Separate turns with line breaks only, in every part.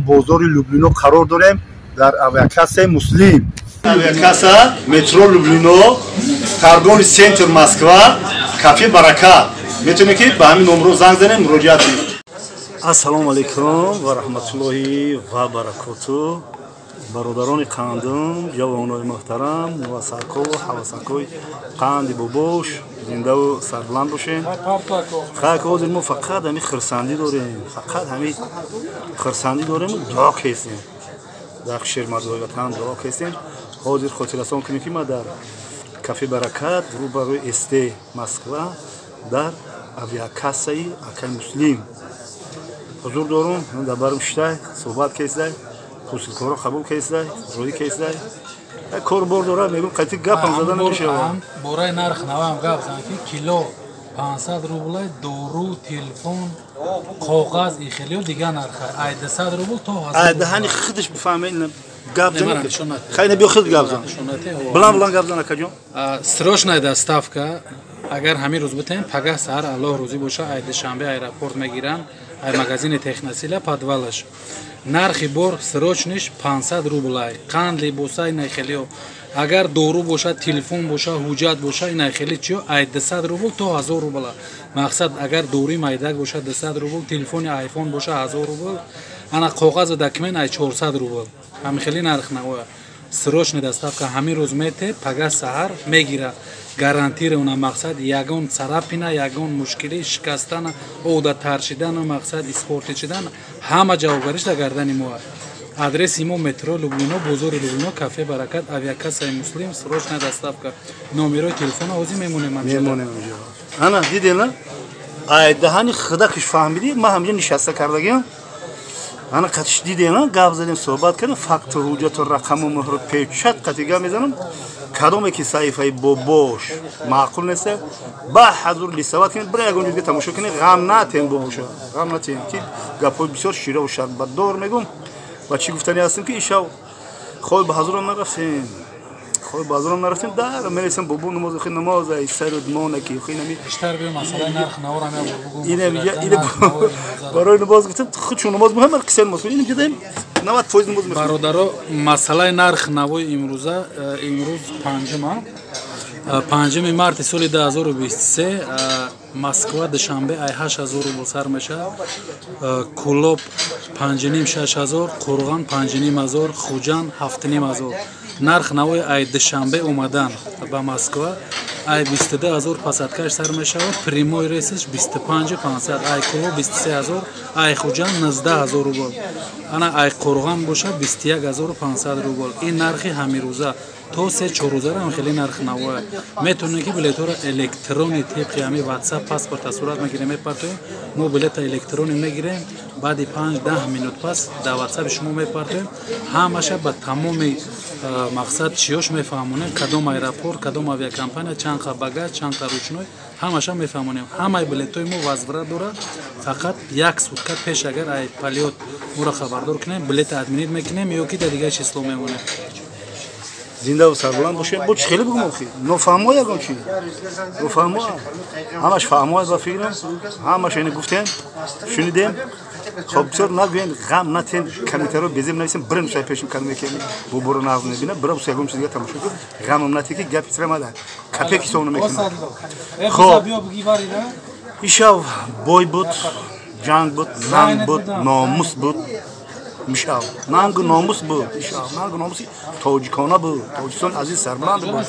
Бозори Люблино қарор дорем, дар авиакассаи Муслим. Авиакасса, метро Люблино, торговый центр Москва, кафе Баракат. Метавонед, ки ба ҳамин номро занг занед, муроҷиат кунед. Ассалому алайкум ва раҳматуллоҳи ва баракоту, бародарони қандум, ҷавонои муҳтарам, мувасако, ҳавасакои қанди бобош, зиндаву сарбуланд бошем. Хак, ҳозир мо фақат ҳами хирсандӣ дорем, фақат ҳами хирсандӣ дорему дуо кестем, дар шермардои ватан дуо кестем. Ҳозир хотиррасон кунем, ки ма дар кафе Баракат, рӯбарӯи СТ Москва, дар авиакассаи акай Муслим ҳузур дорум. Дар барм шитай, суҳбат кестай, посилкаҳоро қабул кестай, роҳӣ кестай, кор бор дорад, мегӯм, қайти гапам зада намешавад.
Бораи нарх навам гап зан, ки кило 500 рублай, дору, телефон, коғаз ихелиё дигар нарха, ай 200 рубл то
Ай даҳани худаш бифаҳме, гап зан. Хайна, биё, худ гап зан, буланд буланд гап зан, акаҷон.
Срочная доставка, агар ҳамин рӯз битаем, пагаҳ саҳар, Аллоҳ рӯзӣ боша, ай Душанбе аэропорт мегиранд, ай магазини Техносила, подвалаш. Нархи бор срочный ш 500 рублай: қанд, либоса, инай хелиё. Агар дору боша, телефон боша, ҳуҷҷат боша, инай хели чиё, ай 200 рубл то 1000 рубла. Мақсад, агар доруи майдак боша, 200 рубл, телефони Айфон боша, 1000 рубл, ана коғазу документ ай 400 рубл. Ҳамин хели нарх навоя. Срочная доставка, ҳамин рӯз мете, пагаҳ саҳар мегира, гарантированно. Мақсад, ягон царапина, ягон мушкилӣ, шикастана, ода таршидану, мақсад, испортить шидан, ҳама ҷавобгариш дар гардани мо. Адреси мо: метро Люблино, бозори Люблино, кафе Баракат, авиакассаи Муслим, срочная доставка. Номерои телефона ҳозир мемонем.
Мемонем. Ана, дидена, ай даҳани худакиш фаҳмидӣ, ман ҳамҷа нишаста кардагиам. Ана, қатиш дидена, гап задем, суҳбат кардем, факту, ҳуҷҷату, рақаму, муҳру, печать қати гап мезанам. Кадоме ки саҳифаи бобош маъқул неста, ба ҳазур лисават кунед, бира ягон ҷузга тамошо кунед. Ғам натем, бобоша, ғам натем, ки гапҳои бисёр шираву шарбатдор мегӯм. Ва чӣ гуфтани ҳастем, ки ишав хой ба ҳазурам нарафтем, хой ба ҳазурам нарафтем, дар мересем, бобо намоз, хи намоз ай сару монаки хи нами.
Бештар биё, масъалаи нарх наворам я бугу.
Ина барои намоз гуфтем, худшон намоз мехоҳем, қиссаи намоз кунем, ҷидаем 90% намоз мехонем.
Бародаро, масъалаи нарх навои имрӯза, имрӯз панҷума, 5 марти соли 2023. Москва Душанбе ай 8000 рубл сар мешавад, Кулоб панҷним, 6000, Қурған 5500, Хуҷанд 7500. Нарх навои ай Душанбе омадан ба Москва ай 22 000 посадка ш сар мешавад, прямой рейс ш 25 500, ай Кулоб 23 000, ай Хуҷанд 19 000 рубл, ана ай Қурған бошад, 21 500 рубл. Ин нархи ҳамирӯза, то 3-4 рӯзара ҳам хеле нарх навоя. Метавонем, ки билетҳоро электронӣ тибқи ҳамин Ватсап паспорта сурат мегирем, мепартоем. Мо билета электронӣ мегирем, баъди 5-10 минут пас дар Ватсапи шумо мепартоем. Ҳамаша ба тамоми мақсад чиёш мефаҳмонем: кадом аэропорт, кадом авиакомпания, чанд қа багаж, чанд қа ручной, ҳамаша мефаҳмонем. Ҳамаи билетҳои мо возврат дорад, фақат як сутка пеш агар ай полёт моро хабардор кунем, билета отменить мекунем ё ки дар дигар число мемонем.
Зиндаву сарбуланд бошем. Бо чӣ хеле бугум, охи нофаҳмо, ягон чи нофаҳмо, ҳамаш фаҳмо ба фикрам, ҳамаш ини гуфтем, шунидем. Хоб, бисёр нагӯем, ғам натем, комментариро безеб нависем, бирем сай пешим, кадоме ки боборо нағз мебина, бирам ягон чиз дига тамошо кун. Ғамам нате, ки гапи тирамада капек ҳисоб намекунад. Хоб, ишав бой буд, ҷанг буд, нанг буд, номус буд. Мишав нангу номус буд, ишав нангу номуси тоҷикона буд. Тоҷикистон азиз, сарбуланд буд.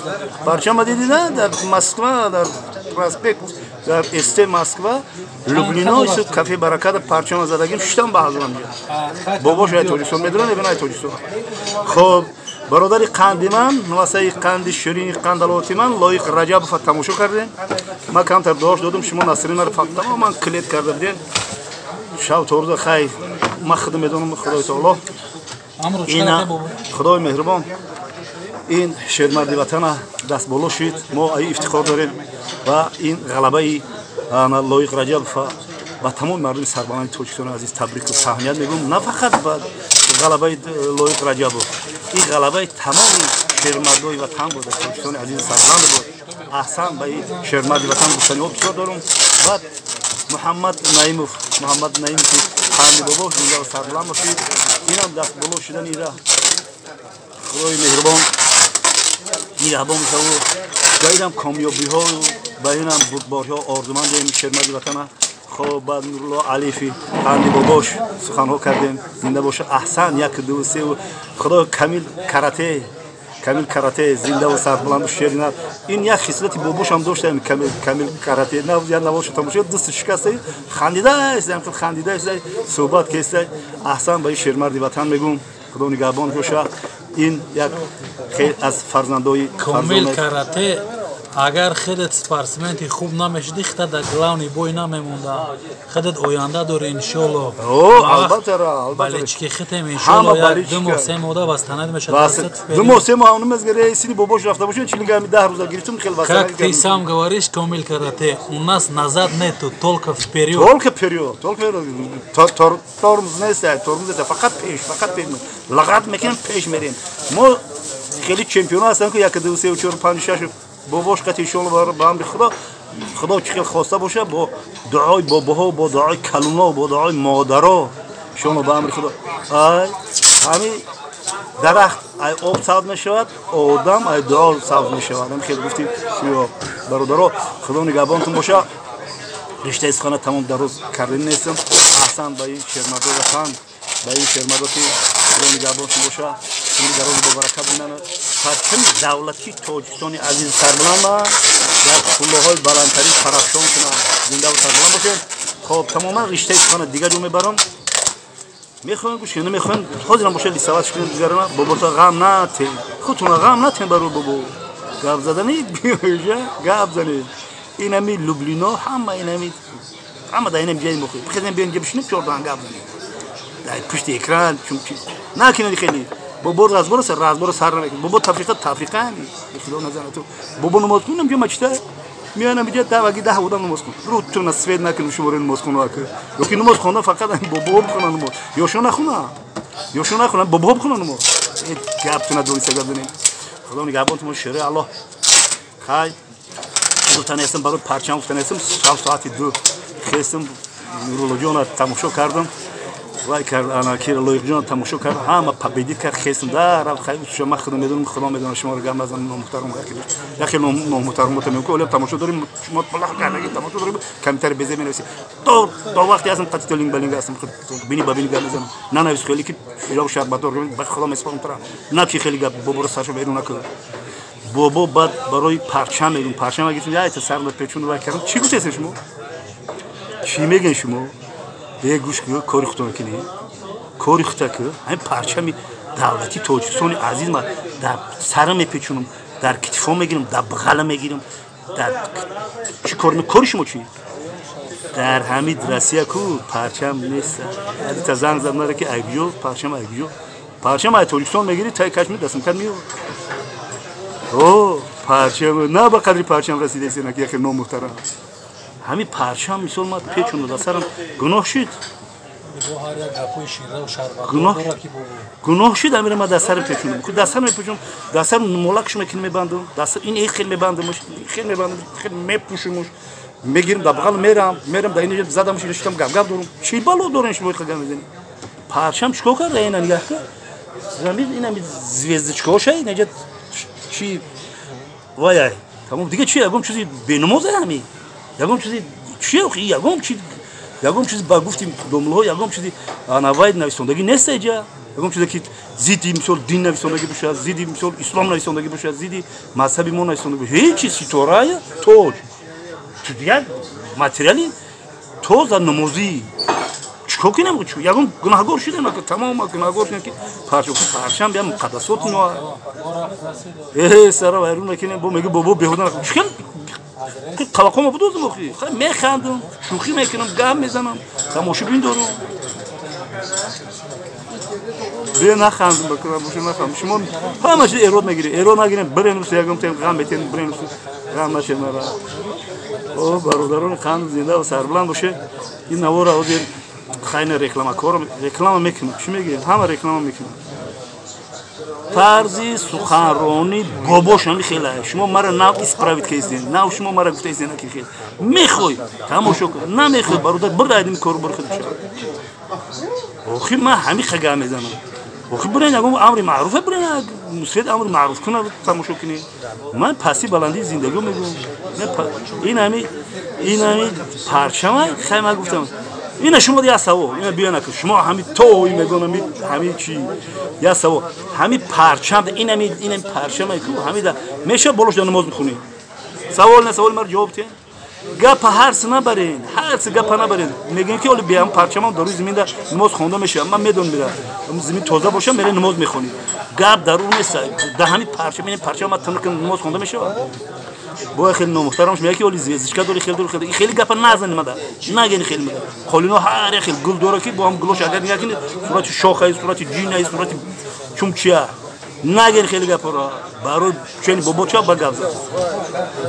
Парчама дидида дар Москва, дар проспект, дар СТ Москва, Люблино, кафе Бараката парчама задагим, шуштам ба ҳазурам. Бобош ай Тоҷикистон медонад, ибн ай Тоҷикистон. Хоб, бародари қанди ман, нувасаи қанди ширини қандалоти ман, Лоиқ Раҷабова тамошо кардем. Ман камтар дуош додум, шумо Насринара тамоман клет карда будем. Шав то рӯза хай, ман худо медонам, Худои таоло ина, Худои меҳрубон ин шермарди ватана даст боло шид, мо ай ифтихор дорем. Ва ин ғалабаи Лоиқ Раҷабова ба тамоми мардуми сарбаланди Тоҷикистони азиз табрику таҳният мегӯм. На фақат ба ғалабаи Лоиқ Раҷабов, ин ғалабаи тамоми шермардои ватан буд, Тоҷикистони азизи сарбаланд буд. Аҳсан ба ин шермарди ватан, гуфтаниҳо бисёр дорум. Баъд Муҳаммад Наимов, Муҳаммад Наимов. Қанди бобо зинда ва сарбаланд бошед. Инам даст боло шудани ира Худои меҳрубон нигаҳбон бошаву ва инам комёбиҳо ба инам бурдбориҳо орзумандем шермарди ватана. Хоб баъд Нурулло Алифи қанди бобош суханҳо кардем. Зинда боша. Аҳсан 1 2 3. Худо Камил Карате, Камил Карате зинда ва сарбаланд шерина. Ин як хислати бобошам доштаем. Камил Карате нав я навоша тамошо дӯст шикаста хандида аст, хандида аст, суҳбат кеста. Аҳсан ба ин шермарди ватан мегӯм. Худо нигаҳбон боша. Ин як аз фарзандои
Комил Карате. Агар худат спортсменти хуб намешудӣ, худат дар главный бой намемонда. Худат оянда дорӣ иншоалло.
Албатта, албатта.
Болельщики хитем иншоалло як 2 моҳ 3 моҳ да восстановить мешавад.
2 моҳ 3 моҳ ҳам мезгаре сини бобош рафта бошад, чилгами 10 рӯза гирифтум хел
восстановить. Как ты сам говоришь, Комил Карате, у нас назад нету, только вперед.
Только вперед, только вперед. Тормоз нест, тормоз нест, фақат пеш, фақат пеш. Лағат мекунем, пеш мерем. Мо хеле чемпион ҳастем ки 1 2 3 4 5 6 бобош қати иншоалло ба амри Худо, Худо чӣ хел хоста боша, бо дуои бобоҳо, бо дуои калуно, бо дуои модаро, иншоалло ба амри Худо. Ай ҳами дарахт ай об сабз мешавад, одам ай дуо сабз мешавад. Ҳам хел гуфти шумо бародаро, Худо нигаҳбонтон боша. Риштаи сухана тамом дароз кардани нестам. Аҳсан ба ин шермардо ватан, ба ин шермардо ки Худо нигаҳбонтон боша. Умри дароз бо баракат бинанд. Парчами давлати Тоҷикистони азиз сарбаланд дар қуллаҳои баландтарин парафшон кунанд. Зинда ва сарбаланд бошед. Хоб тамоман риштаи сухана дигар ҷо мебарам. Мехоҳем гӯш кунем, намехоҳем ҳозирам бошад лисават кунем дигарона. Бобото ғам натем, худтона ғам натем барои бобо. Гап задани биёжа гап занед. Инами Люблино ҳама инами ҳама дар инами ҷои мохӯ. Бихезем биёем ҷа бишинем чордаҳан гап занем. Дар пушти экран чунки накунед хеле. Бобо разбор сар разбор сар намекунад. Бобо тафриқа тафриқа ҳами. Худо назанад ту. Бобо намоз кунам ҷо мачта. Меоянам иҷа даҳ ваги 10 одам намоз кун. Рӯ туна свет накунем шуморо намоз хона ака. Ё ки намоз хонда фақат бобо бихона намоз. Ё шо нахона. Ё шо нахона бобо бихона намоз. Гап туна дониста гап занем. Худо нигаҳбонтон шере Аллоҳ. Хай. Гуфтани ҳастам барои парчам гуфтани ҳастам шаб соати 2 хестам Нуруллоҷонро тамошо кардам. Вай кард ана ки Лоиқҷон тамошо кард, ҳама победит кард, хестам да рафт. Хай шумо худо медонам, Худо медонам шуморо гап назанам номуҳтарам яке номуҳтарам мегӯям ки оле тамошо дорем, шумо балах кардаги тамошо дорем, комментари безе менависед. То вақте ҳастам қатито линг ба линг ҳастам, бини ба бини гап мезанам. Нанавис хеле ки широ шарбатдор ба Худо месупорам тара. На ки хеле гап боборо саршо берун накун. Бобо баъд барои парчам мегӯм, парчам гирифтем, яйта сар печун вай кардам. Чӣ гуфтесен шумо? Чӣ мегӯен шумо? Гӯш ку, кори худтон кунӣ, кори худта ку. Ҳамин парчами давлати Тоҷикистони азиз ма дар сара мепечунам, дар китфо мегирам, дар бағала мегирам, дар чӣ кор кори шумо чӣ? Дар ҳамин Россия ку парчам нест. Та занг зад мара ки айгҷо парчам, айгҷо парчам ай Тоҷикистон мегирӣ, тай каш дастам кад меёр. О парчам на ба қадри парчам расидаси, ки яке номуҳтарам. Ҳамин парчам мисол ма печуну дар сарам гуноҳ шуд. Гуноҳ шуд амира ма дар сарам печунам. Дар сарам мепечунам, дар сарам молакш мекунам, мебандам, дар сар ин хел мебандам, хел мебандам, хел мепӯшумуш, мегирам дар бағал мерам, мерам дар ин задамш шитам гап гап дорам. Чӣ бало дорем шумо гап мезанед? Парчам чикор карда? Ина нигаҳ кун. Замин ина звездочкаоша, инаҷа чи вай ай. Тамом дига чи ягон чизи бенамоз ҳами. Ягон чизи чи ягон чи ягон чизи ба гуфти домлаҳо ягон чизи анавай нависондагӣ нест иҷа. Ягон чизе ки зидди мисол дин нависондагӣ бошад, зидди мисол ислом нависондагӣ бошад, зидди мазҳаби мо нависондагӣ бошад. Ҳеҷ чиз ситорая тоҷ. Як материали тоза намозӣ. Чикор кунем? Ягон гунаҳгор шудем, тамом гунаҳгор шудем ки парчам бия муқаддасот мо. Сара вайрон мекунем, бо мегӯ бобо беҳуда накун. Чикор қалақома будозм охи. Механдам, шӯхӣ мекунам, гап мезанам, тамошобин дорам. Бе нахандам, бакунам, боша нахандам. Шумо ҳама чиз эрод мегиред. Эрод нагирем, бирен ягон тем ғам метем, бирен ғам нашем мара. О бародарони қанд зинда ва сарбаланд боше. Ин навора ҳозир хайна реклама кор реклама мекунам. Чӣ мегӯед? Ҳама реклама мекунам. Тарзи суханронӣ бобош ҳами хела. Шумо мара нав исправить кардед, нав шумо мара гуфтаед ки хел. Мехоҳӣ тамошо кун, намехоҳӣ бародар бирайд ин кор бар худ шав. Охи ман ҳами хага мезанам. Охи бирен ягон амри маъруф бирен, мусфед амри маъруф кунад тамошо кунӣ. Ман пасти баландии зиндагӣ мегӯям. Ин ҳами парчама хай ман гуфтам. Ина шумо я савол, ина биё накун. Шумо ҳами то мегӯям ҳами чи я савол. Ҳами парчам ин ҳами парчама ку ҳами да меша болош да намоз бихонӣ. Савол на савол мар ҷавоб тен. Гапа ҳарс набарен, ҳарс гапа набарен. Мегӯем ки оли биям парчамам дар рӯи замин да намоз хонда мешавад. Ман медонам мера. Замин тоза боша мере намоз мехонӣ. Гап дар ӯ нест. Да ҳами парчам ин парчам ма тан намоз хонда мешавад. Бо хеле номуҳтарамш мегӯяд ки оли звездочка дори хеле дори хеле. Ин хеле гапа назани мада. Нагени хеле мада. Қолино ҳар хел гул дора ки бо ҳам гулош агар нигоҳ кунед сурати шохаи, сурати ҷинаи, сурати чумчия. Нагени хеле гапаро. Барои чени бобоча ба гап зад.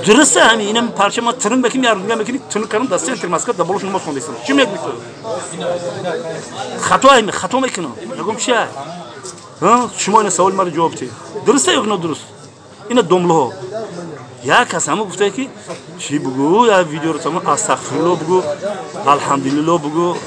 Дуруст ҳами инам парча ма тирин беким яр нигоҳ мекунӣ тирин кардам дар центр Москва дар болош намоз хондаистам. Чӣ мегӯӣ ту? Хато ай хато мекунам. Мегӯям чи ай? Шумо ина саволи маро ҷавоб диҳед. Дуруст ё нодуруст? Ина домлаҳо. Як кас ҳама гуфта ки чӣ бугӯ, як видеоро тамом астағфирулло бугӯ, алҳамдулилло бугӯ,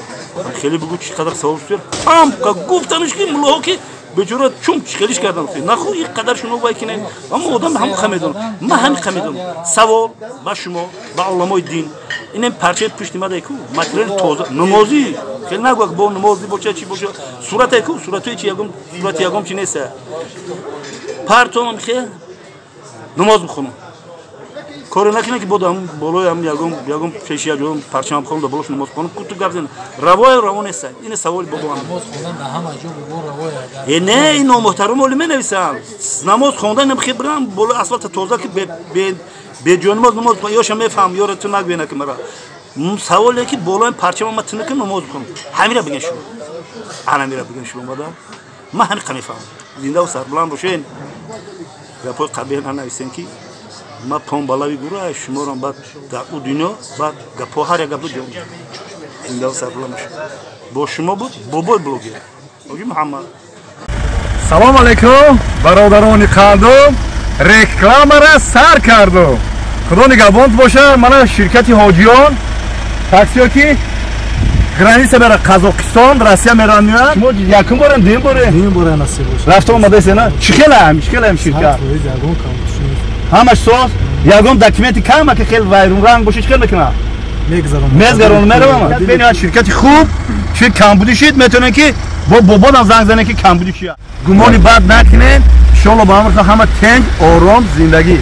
хеле бугӯ чӣ қадар савоб шуд. Там гуфтамш ки муллоҳо ки бечора чум хелиш кардан. Наху ин қадар шумо вай кинед. Аммо одам ҳам қа медонам. Ман ҳам қа медонам. Савол ба шумо, ба уламои дин. Инам парчаи пушти мада ку, материали тоза, намозӣ. Хеле нагӯ бо намозӣ боша чӣ боша. Сурате ку, суратои чи ягон, сурати ягон чи нест. Партом хел намоз бихонам. Коре накунед ки бодам болои ҳам ягон пеши як ҷо парчам бихонам да болош намоз хонам. Куту гап зан. Равоя раво нест. Ин саволи бобо ҳам.
Намоз хондан дар ҳама ҷо бобо равоя.
Не, ин номуҳтарам оли менависам. Намоз хондан нам хибрам болои асфалта тоза ки бе ҷо намоз ёша мефаҳам, ёра ту нагӯй наки мара. Саволе ки болои парчам ма тинак намоз бихонам. Ҳамира бигин шумо. Ҳамира бигин шумо бада. Ман ҳамин қа мефаҳмам. Зинда ва сарбаланд бошед. Гапҳои қабеҳ нанависем ки ма пон балави гура шуморам баъд дар ӯ дунё баъд гапҳо ҳар як гапро ҷавоб медиҳам. Зинда ва сарбаланд бошед. Бо шумо буд бобои блогер Ҳоҷи Муҳаммад.
Салом алейкум бародарони қандум, рекламара сар кардум. Худо нигаҳбонт боша. Мана ширкати Ҳоҷиён таксиё ки граница мера Қазоқистон, Россия меран меояд. Шумо якум борем, дуюм борем?
Дуюм борем насиб бошад.
Рафта омадаед на? Чӣ хелам? Чӣ хелам ширкат? Ҳамаш соз, ягон документи кама ки хел вайрон ранг боша чӣ хел мекунад? Мезгарон меравам. Бениҳоят ширкати хуб, чӣ камбудӣ шид, метавонед ки бо бободам занг занед ки камбудӣ чия. Гумони бад накунед, иншоалло ба амр ҳама тенҷ, ором зиндагӣ.